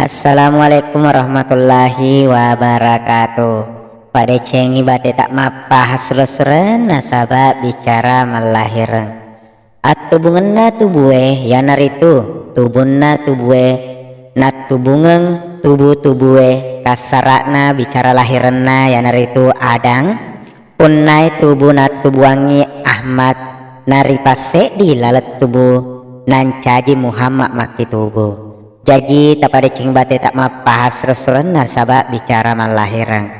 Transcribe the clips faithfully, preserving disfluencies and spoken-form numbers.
Assalamualaikum warahmatullahi wabarakatuh. Padecengi bateta mappaha sureng-sureng nasaba bicara mallahireng. Attubungenna tubue, iyanaritu tubunna tubue, nattubungeng tubu-tubue, kassara'na bicara lahirenna, iyanaritu Adang, punnai tubu nattubuangngi Ahmad, naripasseddi laleng tubu, nancaji Muhammad makkitubu. Jaji, tapadecengi bateta mappaha sureng-sureng nasaba bicara mallahireng.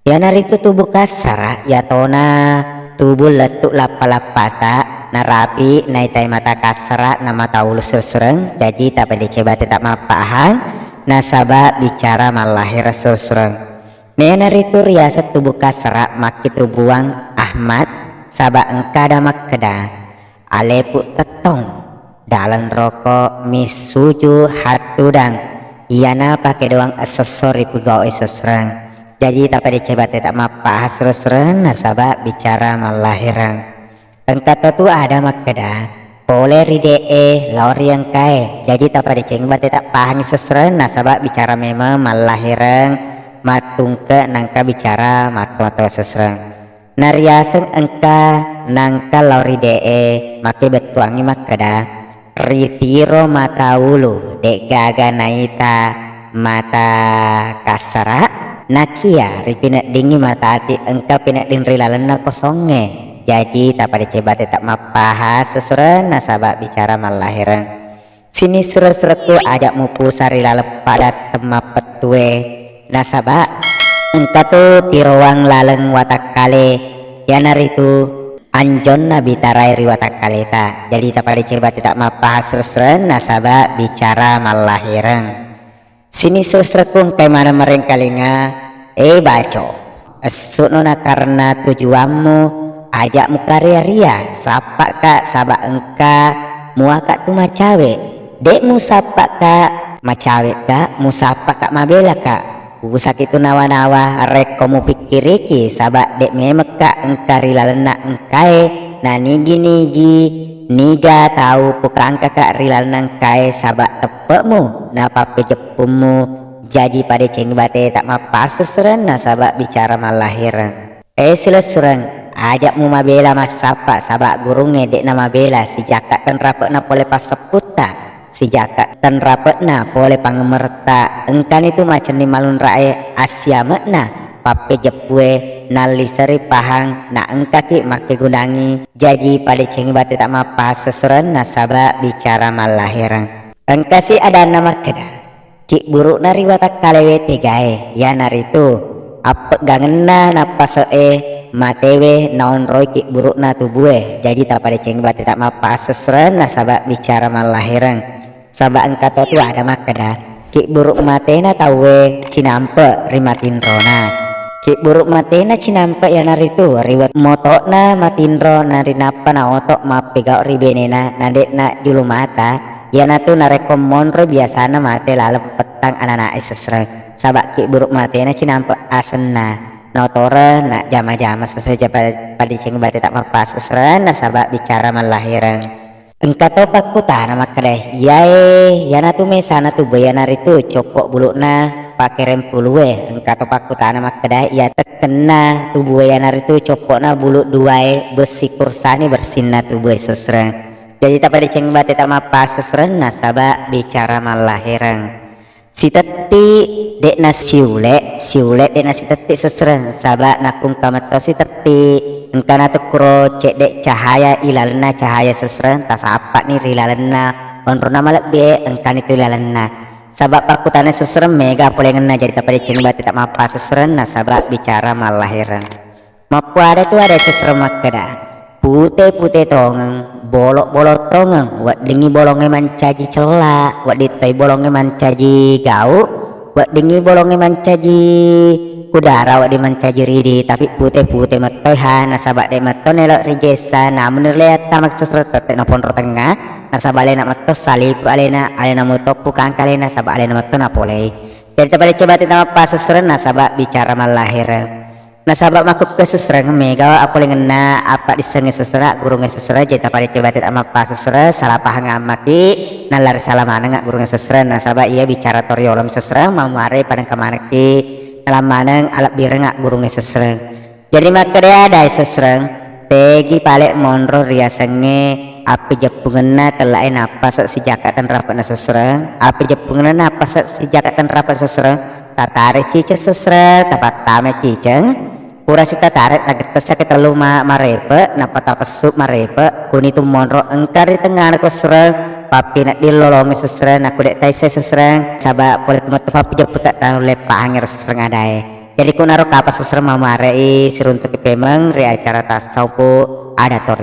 Iyanaritu tubu kassara, iyatona tubu lettu lappa-lappata, narapi naitai mata kassara na mata ulu sureng-sureng, jaji tapadecengi bateta mappahang nasaba bicara mallahireng sureng-sureng. Iyanaritu riaseng tubu kassara makkitubuang Ahmad, saba engka ada makkeda, alepu tettong, daleng roko, missuju, hattudang, iyana pakedoang essosso ripugau sureng-sureng. Jaji, tapadecengi bateta mappaha sureng-sureng nasaba bicara mallahireng. Engka to tu ada makkeda, pole ri de'e lao ri engkae. Jaji, tapadecengi bateta pahangi sureng-sureng nasaba bicara memeng mallahireng, mattungke, nangka bicara mattoa-toa sureng-sureng. Nariaseng engka nangka lao ri de'e, makkebettuangngi makkeda, ritiro mata ulu, de'gaga naita mata kassara, nakia ripineddingngi mata ati engka pinedding ri lalenna kosongnge. Jaji, tapadecengi bateta mappaha sureng-sureng nasaba bicara mallahireng. Sining sureng-surengku, aja mupusa ri laleng padatteng mappettue, nasaba engka tu tiroang laleng watakkale, iyanaritu anjonna bitarae ri watakkaleta. Jaji, tapadecengi bateta mappaha sureng-sureng nasaba bicara mallahireng. Sining sureng-surengku, engkai maneng marengkalinga, eh, baco. Essu'no nakarena tujuammu, aja mukaria-ria, sappaka saba engka muaka tu macawe. De musappaka macaweka, musappaka mabelaka. Usaki tu nawa-nawa, rekko mupikkiriki, saba de memekka engka ri lalenna engkae, na nigi-nigi niga tau pukangkaka ri lalenna engkae, saba teppe'mu na pappejeppummu. Jaji, padecengi bateta mappaha sureng-sureng nasaba bicara mallahireng. Eh, silessureng, aja mumabela massappa, saba gurungnge de'na mabela, sijakka tenrape'na pole passepputta, sijakka tenrape'na pole pangemmeretta. Engkani tu macenning malunra'e assiame'na pappejeppue, nalliseri pahang, na engkaki makkegunangngi. Jaji, padecengi bateta mappaha sureng-sureng nasaba bicara mallahireng. Engkasi adanna makkeda, kibburu'na ri watakkalewe tegae, iyanaritu appeggangenna nappase'e matewe naonroi kibburu'na tubue. Jaji, tapadecengi bateta mappaha sureng-sureng nasaba bicara mallahireng. Saba engka to tu ada makkeda, kibburu matena tauwe cinampe ri matinrona. Kibburu matena cinampe iyanaritu riwet moto'na matinro, narinappa naoto mappegau ri benena, na de'na julu mata. Iyanatu narekko monro biasana mate laleng pettang anana'e sesreng. Saba kibburu matena cinampe asenna. Naotoreng na jama-jama sesreng, japa-, padecengi bateta mappaha sesreng nasaba bicara mallahireng. Engka to pakkutana makkeda, iyae, iyanatu mesana tubu iyanaritu coppo bulu'na pakereng pulue. Engka to pakkutana makkeda, iya tekkenna tubue iyanaritu coppo'na bulu duae bessi kursani bersinna tubue sesreng. Jaji tapadecengi bateta mappaha sesreng nasaba bicara mallahireng. Sitetti de'na siule, siule de'na sitetti sesreng, saba nakkungka metto sitetti, engkana tukkuro cedde cahaya ilalenna cahaya sesreng, tasappani ri lalenna onrona malebbie, engkani tu ilalenna. Saba pakkutana sesreng mega polengenna, jadi tapadecengi bateta mappaha sesreng nasaba bicara mallahireng. Mappuada tu ada sesreng makkeda, pute-pute tongeng, bolok-bolok tongeng, weddingngi bolongnge mancaji cella, wedding toi bolongnge mancaji gau, weddingngi bolongnge mancaji udara, wedding mancaji ridi, tapi pute-pute mettoi ha, nasaba de metto nelo ri gessa, namun ri lea tama sesreng tette naponro tengnga, nasaba alena metto salipu alena, alena mutoppu kangka alena, saba alena metto napolei. Jadi tapadecengi bateta mappaha sesreng nasaba bicara mallahireng. Nasaba makkukkue sesereng mega apolengenna appaddissengnge sesereng, aggurungnge sesereng, jadi tapadecceng bate amappa sesereng, salah pahang ammaki, nallari salah maneng aggurungnge sesereng, nasaba iya bicara toriolong sesereng, mamuare padengka manekki, nalang maneng alebbireng aggurungnge sesereng. Jadi makkeda adae sesereng, tegi pale monro riasengnge appejeppungenna tellae nappase sijaka tenrape'na sesereng, appejeppungenna nappase sijaka tenrape sesereng, tatare ciceng sesereng, tapattama ciceng, pura sitatare tagettessaki tellu ma-, marepe, nappa tapessu marepe, kunitu monro engka ri tengngana ko sesereng, pappinedding lolongngi sesereng, nakko de taisseng sesereng, saba pole ko metto pappejeppu ta tau leppahangngi ro sesereng adae. Jadi kunaro kapang sesereng mamuarei siruntuki pemeng ri acara tassaupu ada tori.